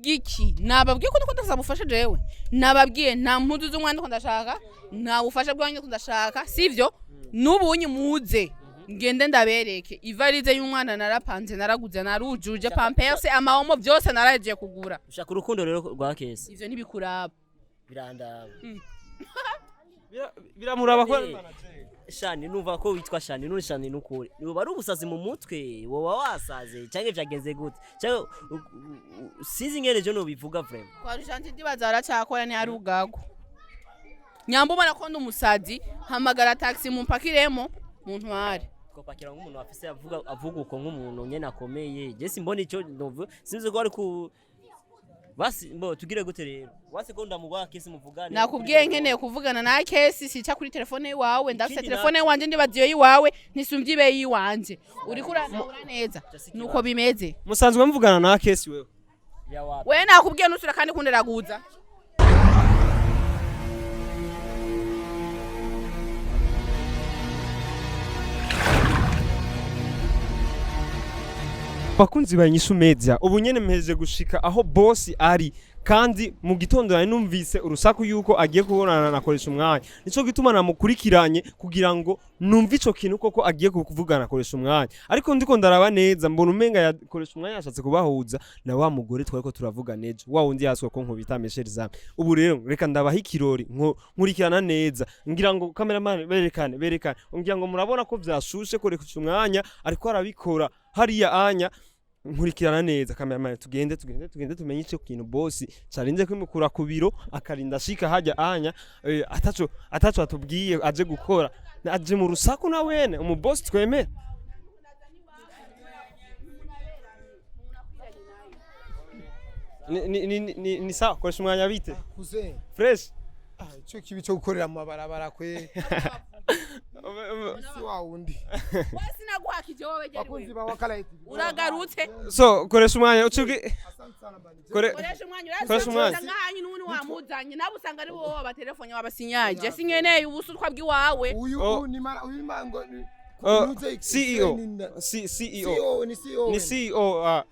Giki nababwiye ko ndiko ndasaba ubufasha. Jewe nababwiye nta mpuzu z'umwana ndiko ndashaka, nta bufasha bwanyu ndiko ndashaka, sivyo? N'ubunyi muze ngende ndabereke ivalize y'umwana. Narapanze, naraguze, narujuje pampers, amaomo, byose naragiye kugura. Ushaka urukundo rero rwa Kesi? Ivyo ntibikuraba. Birandaba. Biramuraba ko Eh. Shani, numva ko witwa Shani none. Shani, nukuri yoba ari ubusazi mu mutwe, woba wasaze canke vyagenze gute? Canke sinzi ingene je nobivuga vraiment. Kwa Rushanti ndibaza aracyakora, ntihari ubwago. Nyamba ubona ko ndi umusazi, hamagara taxi mumpakiremo muntware. Twapakira nk'umuntu afise avuga uko nk'umuntu nyene akomeye. Je simbona ico novuga, sinzi ko ari ku basi mbo tugire gute rero wase ko ndamugwa Kesi muvugane. Nakubwiye nkeneye kuvugana na Kesi, sica kuri telefone iwawe. Ndafise Ikindi telefone iwanje, ndibaza iyo iwawe ntisumvye ibe yiwanje. Uriko uranahura neza nuko bimeze. Musanzwe muvugana na Kesi wewe? Ya wapi. We nakubwiye nusura kandi kunderaguza. Bakunzi ba Inyishu Media, ubu nyene mpejeje gushika aho boss ari, kandi mu gitondo nari numvise urusaku yuko agiye kubonana na Koresha Umwanya. Nico gituma namukurikiranye kugira ngo numve ico kintu koko agiye kuvugana Koresha Umwanya. Ariko ndiko ndaraba neza, mbona umenga ya Koresha Umwanya yashatse kubahuza na wa mugore twariko turavugana ejo, wa wundi yaswe ko nkubita Michel Zam. Ubu rero reka ndabaha ikirori nkurikirana neza. Ngira ngo cameraman berekane, berekane. Ngira ngo murabona ko vyashushe. Koresha Umwanya ariko arabikora hariya anya. Nkurikirana neza cameraman, tugende, tugende, tugende tumenye ico kintu boss carinze kwimukura ku biro, akarinda ashika hajya anya ataco atubwiye aje gukora. Aje mu rusaku na wene umu boss twemera. Ni sawa? Koresha Umwanya, bite? Kuze. Fresh. Ah, ico kibi cyo gukorera mu mabarabara kwe si wa wundi. We sinaguhakije wowe geri. Bakunzi Wewe ba Wakala TV. uragarutse. So Koresha Umwanya ucugi. Asante sana bani. Koresha Umwanya. Koresha Umwanya. Uraza nkahanyu n'ubundi wamuzanye nawe usanga ari wowe wabatelefone wabasinyaje. Sinkeneye ubusutwa bw'iwawe. Uyu Oh. ni mara uyu mango ni Oh, nuze CEO. ni CEO. CEO, ni CEO. Ni CEO,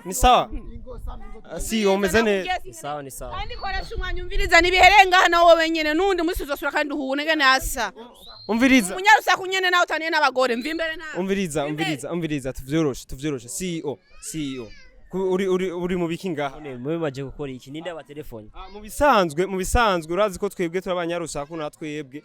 ni sawa. Ingo Sam, ingo. Ah, CEO umeze neza. Ni sawa, ni sawa. Kandi Koresha Umwanya, umviriza, nibiherenga na wowe nyene n'undi musi uzosura kandi uhure ngene asa. Umviriza. Umunyarusaku nyene nawe utaniye n'abagore, mva imbere nawe. Umviriza, umviriza, umviriza, tuvyoroshe, tuvyoroshe. CEO, CEO, uri mu biki ngaha? None mwe baje gukora iki? Ninde abatelefone? Ah, mu bisanzwe urazi ko twebwe turi abanyarusaku. Na twebwe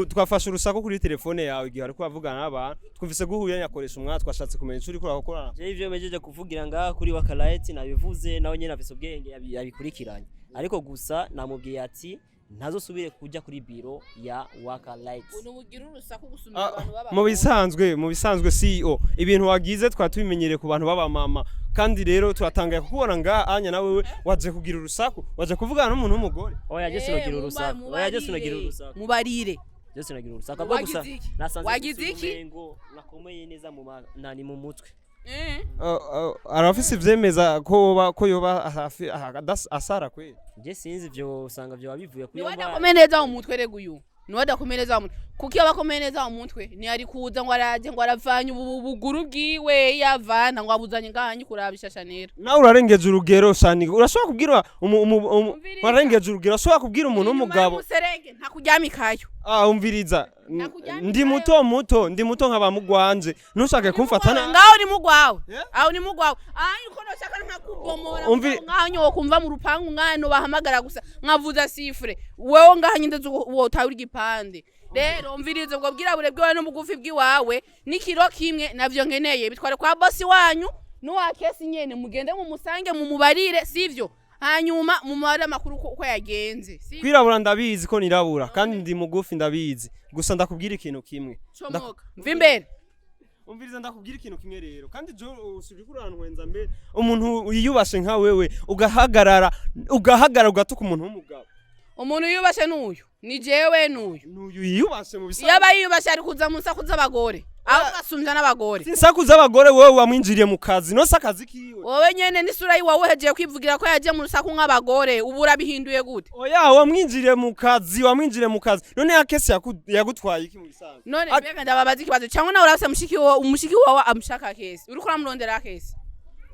twafashe urusaku kuri telefone yawe igihe ariko bavugana n'abantu. Twumvise guhuye nyakoresha umwanya, twashatse kumenya ico uriko urakorana. Je ivyo mejeje kuvugira ngaha kuri Wakalight nabivuze, nawe nyene afise ubwenge yabikurikiranye, ariko gusa namubwiye ati ntazosubire kuja kuri biro ya Wakalight. Unubugira urusaku gusumira Ah, abantu b'abagore. mu bisanzwe CEO, ibintu wagize twari tubimenyereye ku bantu b'abamama, kandi rero turatangaye kukubona ngaha anya nawe waje kugira urusaku, waje kuvugana n'umuntu w'umugore. Oya, je Eh, sinogira urusaku, oya, je sinogira urusaku. Mubarire. Je sinogira urusaku ahubwo gusa Wagize iki? nasanze Wagize gusa iki? umengo nakomeye neza mu nani mu mutwe. Eh. Arafise ivyemeza ko yoba asara kweli? Je sinzi ivyo, usanga vyo bivuye kuri Niwe iyo ndwara. adakomeye neza mu mutwe rega. Uyu niwe adakomeye neza mu mutwe, kuko iyo abakomeye neza mu mutwe ntiyari kuza ngo araje ngo aravanye ubu buguru bwiwe yavana ngo abuzanye ngahanyu kuraba ishashanera. Nawe urarengeje urugero shani. Urashobora kubwira Umviriza. urarengeje urugero. Urashobora kubwira umuntu Inyuma w'umugabo y'umuserege ntakuryamikayo. Ah, umviriza. Nakuryamikayo. Ndi muto muto, ndi muto nkaba mugwanje, ntushake kumfata na Ngaho ni mugwawe. Yeah? Aho ni mugwawe aho uko noshaka nkakubomora. Ngaho nyo kumva mu rupangu ngaho bahamagara gusa nkavuza sifure wewe ngaho nyinde wotawe igipande. Rero umvirize, ubwo bwirabure bwiwawe n'ubugufi bw'iwawe n'ikiro kimwe navyo nkeneye bitware kwa bosi wanyu n'uwa Kesi nyene. Mugende mumusange mumubarire, sivyo? Hanyuma mumubarire amakuru uko yagenze, sivyo? Kwirabura ndabizi ko nirabura kandi ndi mugufi ndabizi. Gusa ndakubwira ikintu kimwe. Comoka, mva imbere. Umviriza, ndakubwira ikintu kimwe rero. Kandi jo usubira kurantwenza mbere umuntu yiyubashe nka wewe ugahagarara, ugahagarara ugatuka umuntu w'umugabo. Umuntu yiyubashe n'uyu ni jewe n'uyu. N'uyu yiyubashe mu Iyo bisanzwe. aba yiyubashe ari kuza mu nsaku z'abagore, aho ugasumbya n'abagore. Insaku z'abagore, wowe wamwinjiriye mu kazi no se akazi kiwe. Wowe nyene n'isura yiwawe uhejeje kwivugira ko yagiye mu rusaku nk'abagore, ubu urabihinduye gute? Oya, wamwinjiriye mu kazi, wamwinjiriye mu kazi. None ya Kesi yagutwaye iki mu bisanzwe? None mbega ndababaza ikibazo, cyangwa nawe urafise mushiki wawe, umushiki wawe amushaka Kesi, uriko uramurondera Kesi?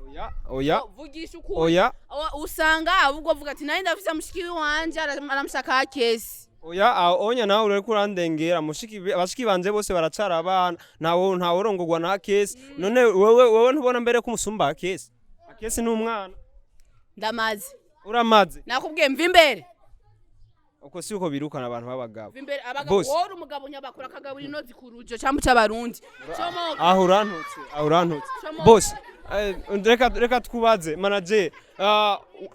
Oya, oya. Vugisha ukuri. Oya. Usanga ahubwo avuga ati nari ndafise mushiki wanje aramushaka Akesi. Oya, aho onya nawe uriko urandengera. Mushiki, bashiki banje bose baracara abana, ntawe urongorwa na Akesi. None wewe ntubona mbere ko umusumba Akesi? Akesi ni umwana. Ndamaze. Uramaze. Nakubwiye mva imbere. Uko si uko birukana abantu b'abagabo. Mva imbere abagabo. Boss. Wowe uri umugabo nyabakura akagabura inozi ku rujo cyangwa c'abarundi. Comoka. Aho urantutse, aho urantutse. Comoka. Boss, reka twubaze manager.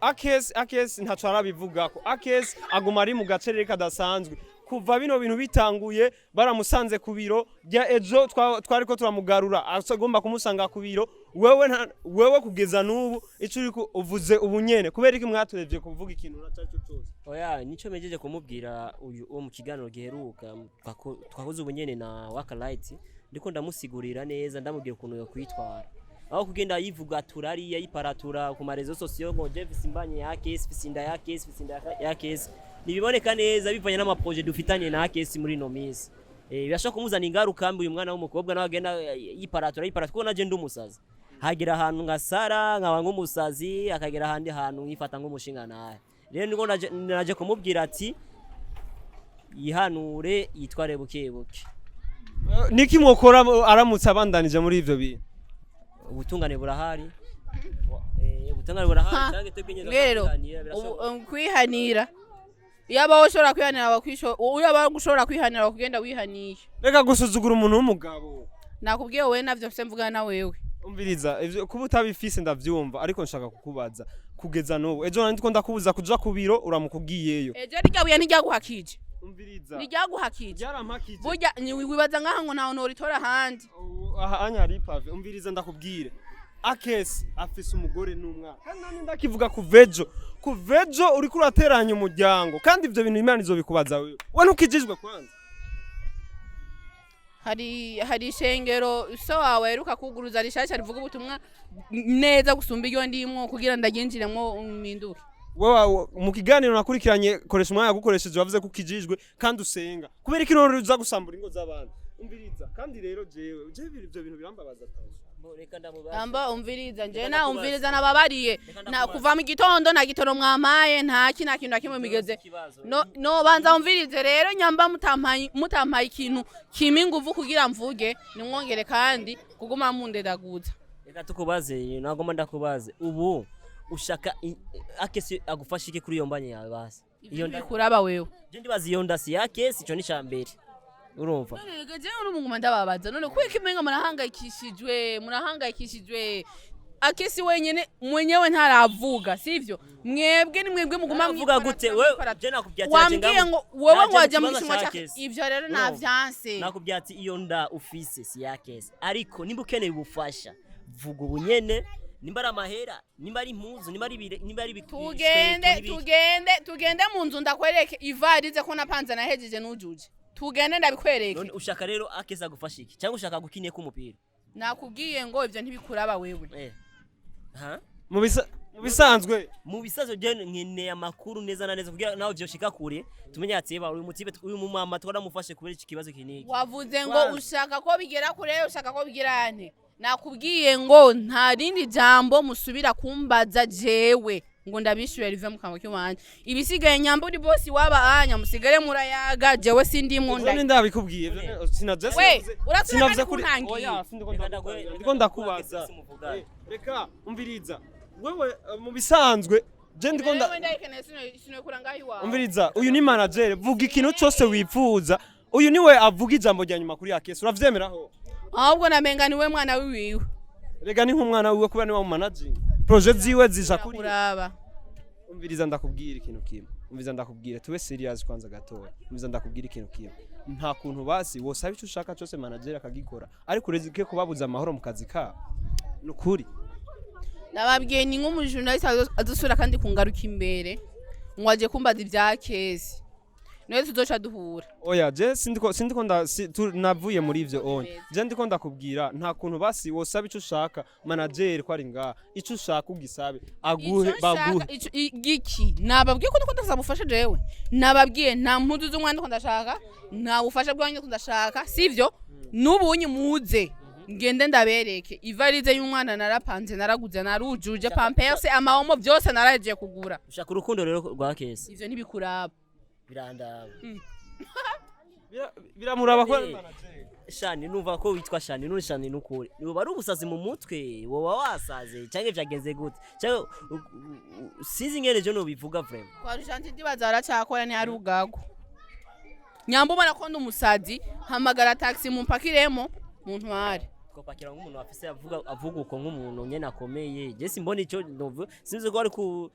Akesi ntaco arabivugako. Akesi aguma ari mu gacerere kadasanzwe kuva bino bintu bitanguye. Baramusanze ku biro bya ejo, twariko turamugarura, agomba kumusanga ku biro. Wewe wewe kugeza n'ubu ico uriko uvuze ubu nyene, kubera iki mwaturebye kuvuga ikintu na cyo cyose? Oya, nico mejeje kumubwira uyu uwo mu kiganiro giheruka twakoze ubu nyene na Waka Light. Ndiko ndamusigurira neza, ndamubwira ukuntu yo kwitwara aho kugenda yivuga turariya yiparatura ku ma réseaux sociaux ngo je mfise imbanye ya Kesi, mfise inda ya Kesi, mfise inda ya Kesi. Ntibiboneka neza bivanye n'ama projets dufitanye na Kesi muri ino minsi. Birashobora kumuzana ingaruka mbi uyu mwana w'umukobwa nawe agenda yiparatura yiparatura, kuko naje ndi umusazi, hagera ahantu nkasara nkaba nk'umusazi, akagera ahandi hantu nkifata nk'umushinga nawe. Rero niko naje kumubwira ati yihanure, yitware buke buke. Niki mwokora aramutse abandanije muri ivyo bintu? Ubutungane burahari, ubutungane burahari. Ha. Canke twebwe nyene Rero tukaganira, birashoboka. Kwihanira, iyo abaho ushobora kwihanira bakwisho, iyo abaho ushobora kwihanira bakugenda wihaniye. Reka gusuzugura umuntu w'umugabo. Nakubwiye wowe navyo mfise mvugana na wewe. Umviriza, ivyo kuba utabifise ndavyumva, ariko nshaka kukubaza kugeza n'ubu, ejo nari ndiko ndakubuza kuja ku biro, uramukugiyeyo. Ejo ryabuye ntiryaguhakije. Umviriza. Ntiryaguhakije. Ryarampakije. Burya wibaza nkaho ngo ntawe noritora ahandi. Aha anya hari pavé. Umviriza ndakubwire, Akesi afise umugore n'umwana, kandi nani ndakivuga kuvejo kuvejo uriko urateranya umuryango, kandi ivyo bintu Imana izobikubaza. Wewe we ntukijijwe kwanza? Hari ishengero so wawe aheruka kuguruza rishasha rivuga ubutumwa neza gusumba iryo ndimwo kugira ndaryinjiremwo mpinduke. Wewe mu kiganiro nakurikiranye, koresha umwanya yagukoresheje, wavuze ko ukijijwe kandi usenga. Kubera iki none uza gusambura ingo z'abantu? Umviriza, kandi rero jewe ivyo bintu birambabaza tazo. Bo, reka ndamubaze. Amba umviriza nje Reka na ndakubaza. Umviriza nababariye. Reka Na ndakubaza. kuva mu gitondo nta gitoro mwampaye, nta kintu na kimwe migeze. Ikibazo. No banza umvirize rero, nyamba mutampaye ikintu kimpa inguvu kugira mvuge, nimwongere kandi kuguma mundedaguza. Reka tukubaze, nagomba ndakubaze ubu ushaka Akesi agufasha iki kuri iyo mbanye yawe basi? Iyo nda Bikuraba wewe. Je ndibaza iyo nda si Akesi, ico ni ca mbere, urumva? None rega jewe uri muguma ndababaza, none kubera ko imenga murahangayikishijwe. Akesi wenyene mwenyewe ntaravuga, sivyo? Mwebwe ni mwebwe muguma Aravuga gute mwiparatura, wewe? mwiparatura. Je nakubwiye ati naje Wambwiye ngaho- ngo wewe naje ngo waje mu kibanza gishinwa ca cya Akesi. ivyo rero Urumva? navyanse. Nakubwiye ati iyo nda ufise si Yakesi, ariko nimba ukeneye ubufasha vuga ubunyene, nimba ari amahera, nimba ari impuzu, nimba ari nimba ari Tugende. ibikweto n'ibiki. Tugende mu nzu ndakwereke ivarize ko napanze nahejeje nujuje, tugende ndabikwereke. None ushaka rero Akesi agufasha iki, cyangwa ushaka gukiniye k'umupira? Nakubwiye ngo ivyo ntibikuraba wewe. Ha. Mu bisanzwe. Mu bisazo je nkeneye amakuru neza na neza kugira nawe vyoshika kure tumenye ati eba uyu mutibe, uyu mumama twaramufashe kubera iki kibazo kiniki. Wavuze ngo Kwanza. ushaka ko bigera kure, ushaka ko bigera nte? Nakubwiye ngo nta rindi jambo musubira kumbaza jewe ngo ndabishyure rive mu kanwa k'iwanje. Ibisigaye nyamba uri bosi waba anya musigare murayaga, jewe sindimwo. Ivyo ni ndabikubwiye, ivyo sinaje. We, urasubira sinavuze kandi kuri kuntangira. Oya, sindiko Reka ndakutangira, reka ndiko ndakubaza. Akesi muvugane. Reka umviriza wewe, mu bisanzwe je ndiko nda Wewe ndayikeneye, sinokura ngaho iwawe. Umviriza, uyu ni manager, vuga ikintu cyose wifuza. Uyu niwe avuga ijambo rya nyuma kuri Akesi, uravyemeraho? Ahubwo namenga niwe mwana wiwiwe. Rega ni nk'umwana wiwe kuba niwe mu managing projet ziwe zija kuri Kuraba. Umviriza ndakubwira ikintu kimwe, umviriza ndakubwira, tube serious kwanza gatoya. Umviriza ndakubwira ikintu kimwe, nta kuntu basi wosaba icyo ushaka cyose manager akagikora, ariko ureke kubabuza amahoro mu kazi kabo, ni ukuri. Nababwiye ni nk'umujournaliste azosubira kandi kungaruka imbere ngo aje kumbaza ibya Kesi, niwe tuzoca duhura. Oya, je sindiko nda si, navuye muri ivyo onye. Je ndiko ndakubwira, nta kuntu basi wosaba icyo ushaka manager ko ari ngaha, icyo ushaka ugisabe aguhe. Ico nshaka- Baguhe. Giki nababwiye ko ndiko ndasaba ubufasha? Jewe nababwiye nta mpuzu z'umwana ndiko ndashaka, nta bufasha bwanyu ndiko ndashaka, sivyo? N'ubunyi muze. Ngende ndabereke ivalise y'umwana, narapanze, naraguze, narujuje pampers, amaomo, byose naragiye kugura. Ushaka urukundo rero rwa Kesi? Ivyo ntibikuraba. Birandaba. Biramuraba ko Eh. Shani, numva ko witwa Shani none. Shani, nukuri woba ari ubusazi mu mutwe, woba wasaze cyangwa vyagenze gute, cyangwa sinzi ingene je nobivuga vraiment. Kwa Rushanti ndibaza aracakora, ntihari ugago. Nyamba ubona ko ndi umusazi, hamagara taxi mumpakiremo muntware. Twapakira nk'umuntu afise avuga uko, nk'umuntu nyene akomeye. Je simbona ico novuga, sinzi ko ari ku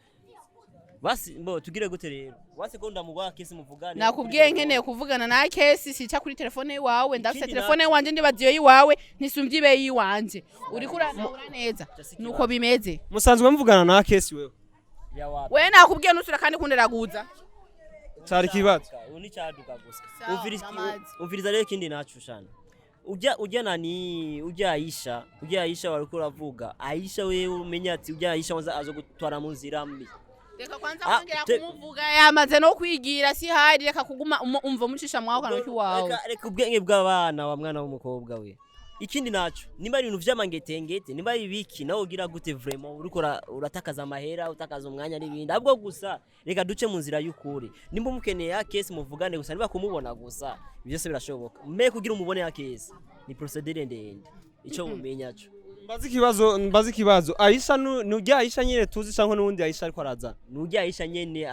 basi mbo tugire gute rero, wase ko ndamugwa Kesi muvugane. Nakubwiye, nkeneye kuvugana na Kesi sica kuri telefone iwawe. Ndafise Ikindi telefone iwanje, ndibaza iyo iwawe ntisumvye ibe yiwanje. Uriko uranahura neza nuko bimeze. Musanzwe muvugana na Kesi wewe? Ya wapi. We, nakubwiye nusura kandi kunderaguza. Cari kibazo. Ubu ni cyaduka gusa. Sawa, Umviriza. namazi. Umviriza rero, ikindi naco shana, ujya nani, ujya Aisha, ujya Aisha wariko uravuga Aisha, wewe umenya ati ujya Aisha waza azo gutwara mu nzira mbi. Reka kwanza Ah, kongera kumuvuga, yamaze no kwigira si hari. Reka kuguma umva umucisha mwaho kanwa kiwawe. Reka ubwenge bw'abana wa mwana w'umukobwa we. Ikindi naco, nimba ari ibintu vy'amangetengete, nimba ari ibiki, nawe ugira gute vraiment, uriko uratakaza amahera, utakaza umwanya n'ibindi. Ahubwo gusa reka duce mu nzira y'ukuri. Nimba umukeneye ya Kesi muvugane gusa, niba kumubona gusa ibyo byose birashoboka, me kugira umubone ya Kesi ni procédure ndende, ico mumenya co. Mbaze ikibazo, Aisha nujya Aisha nyene tuzi canke n'uwundi Aisha ariko arazana? Nujya Aisha nyene,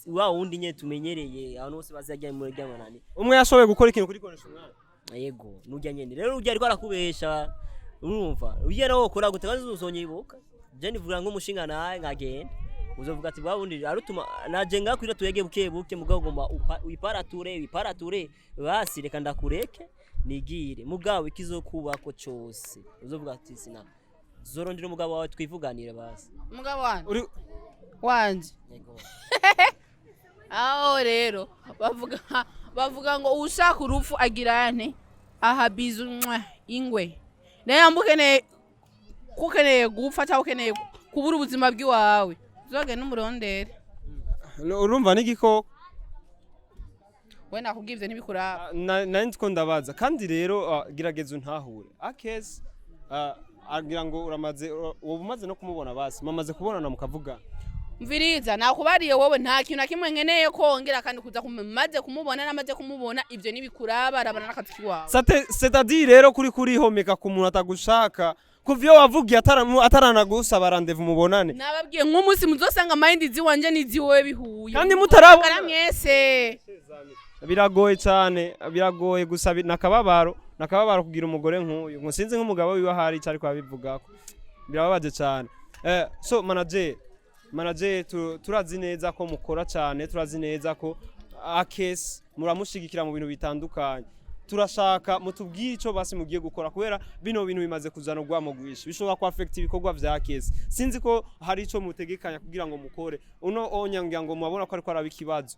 wa wundi nyene tumenyereye, abantu bose bazi ajya muri ryamanani. Umwe yashoboye gukora ikintu kuri koresha umwanya. Yego, nujya nyene rero, ujya ariko arakubesha. Urumva ujya nawe ukora gute kandi uzonyibuka? Je nivuga nk'umushinga nawe nkagenda, uzovuga ati bwa bundi arutuma naje ngakwira tuyege buke buke, mugabo ugomba wiparature wiparature. Basi reka ndakureke nigire, mugabo ikizokubako cose uzovuga ati sina zorondera umugabo wawe twivuganire basi. Umugabo wanje? Uri Wanje? Yego. Aho rero bavuga ngo ushaka urupfu agira ane aha bizu mwa ingwe. Nayo yamba ukeneye, kukeneye gupfa cyangwa ukeneye kubura ubuzima bw'iwawe, uzogende umurondere. Urumva n'igikoko. We, nakubwiye ivyo ntibikuraba. Nari ndiko ndabaza kandi rero, gerageza untahure. Akesi agira ngo uramaze, woba umaze no kumubona, basi mamaze kubonana mukavugana? Mviriza, nakubariye wowe, nta kintu na kimwe nkeneye kongera kandi kuza maze kumubona, namaze kumubona. Ibyo ntibikuraba, arabana n'akazi kiwawe. C'est-à-dire rero kuri kurihomeka ku muntu atagushaka kuva iyo wavugiye ataranagusaba rendez-vous mubonane. Nababwiye nk'umunsi muzosanga mayindi ziwanje n'iziwowe bihuye. Kandi mutarabona. Muzosanga mwese. Biragoye cyane, biragoye gusa nakababaro kugira umugore nk'uyu ngo sinzi nk'umugabo wiwe ahari icyo ariko abivugako, birababaje cyane. So manager, turazi neza ko mukora cyane, turazi neza ko Akesi muramushigikira mu bintu bitandukanye. Turashaka mutubwire ico basi mugiye gukora, kubera bino bintu bimaze kuzana urwamo rwinshi, bishobora ku affect ibikorwa vya Kesi. Sinzi ko hari ico mutegekanya kugira ngo mukore uno onya, ngira ngo murabona ko ariko araba ikibazo.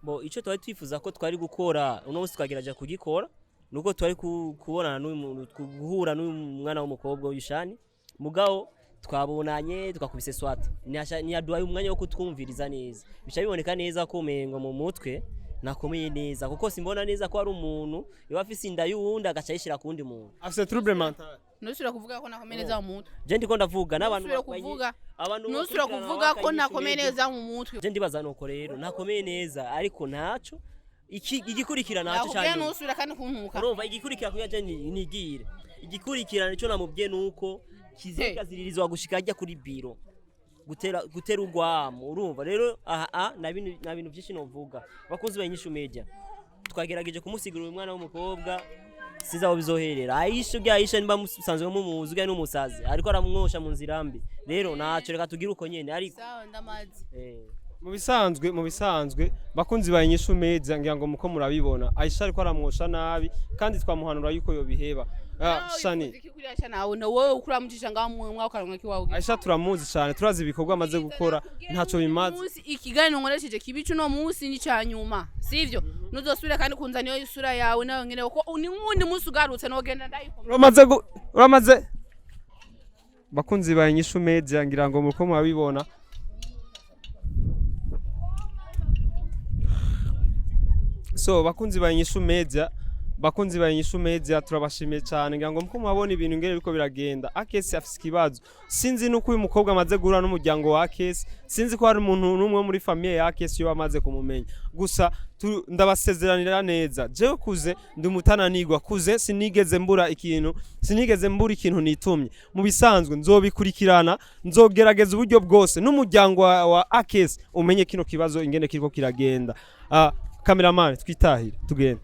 Bo, icyo twari twifuza ko twari gukora uno munsi twagerageje kugikora, nuko twari kubonana n'uyu muntu, guhura n'uyu mwana w'umukobwa w'Ishani. Mugabo twabonanye twakubise swata, ntiyaduhaye umwanya wo kutwumviriza neza, bica biboneka neza ko umengo mu mutwe nakomeye neza, kuko simbona neza ko ari umuntu yoba afise inda y'uwundi agaca ayishira ku wundi muntu. Afise trouble mental. Ntusubire kuvuga ko nakomeye neza mu mutwe. Je ndiko ndavuga n'abantu Ntusubire kuvuga. Abantu Ntusubire bakurikirana kuvuga ko bakanyisha nakomeye intege. neza mu mutwe. Je ndibaza nuko rero nakomeye neza, ariko ntaco igikurikira naco Nakubwiye cyane. ntusubire kandi kuntuka. Urumva igikurikira kuya je nigire igikurikirana icyo namubwiye nuko kizikaziririzwa gushika ajya kuri biro gutera urwamo. Urumva rero aha a na bintu byinshi novuga. Bakunzi ba Inyishu Media, twagerageje kumusigurira uyu mwana w'umukobwa, sinzi aho bizoherera. Aisha, ubwo Aisha nimba musanzwe mumuzi, ubwo n'umusazi ariko aramwosha mu nzira mbi. Rero naco reka tugire uko nyene, ariko Sawa, ndamazi. Mu bisanzwe, bakunzi ba Inyishu Media, ngira ngo muko murabibona, Aisha ariko aramwosha nabi kandi twamuhanura yuko yobiheba. Shani. Nawe nawe na wowe ukuramucisha ngaho mwe karonka kiwawe. Aisha turamuzi cyane, turazi ibikorwa amaze gukora, ntaco bimaze. Munsi ikiganiro nkoresheje kibi cuno munsi ni ca nyuma, sivyo? Nuzosubira kandi kunzana iyo isura yawe nawe nyene, kuko ni nk'uwundi munsi ugarutse nogenda ndayikoma. Uramaze. Bakunzi ba Inyishu Media, ngira ngo muko murabibona. So bakunzi ba Inyishu Media, Bakunzi ba Inyishu Media, turabashimiye cyane. Ngira ngo muko murabona ibintu ingene biriko biragenda. Akesi afise ikibazo, sinzi nuko uyu mukobwa amaze guhura n'umuryango wa Akesi, sinzi ko hari umuntu n'umwe wo muri famille ya Akesi yo amaze kumumenya. Gusa ndabasezeranira neza, jewe kuze ndi umutananirwa, kuze sinigeze mbura ikintu, sinigeze mbura ikintu nitumye. Mu bisanzwe nzobikurikirana, nzogerageza uburyo bwose n'umuryango wa Akesi umenye kino kibazo ingene kiriko kiragenda. Cameraman, twitahire tugende.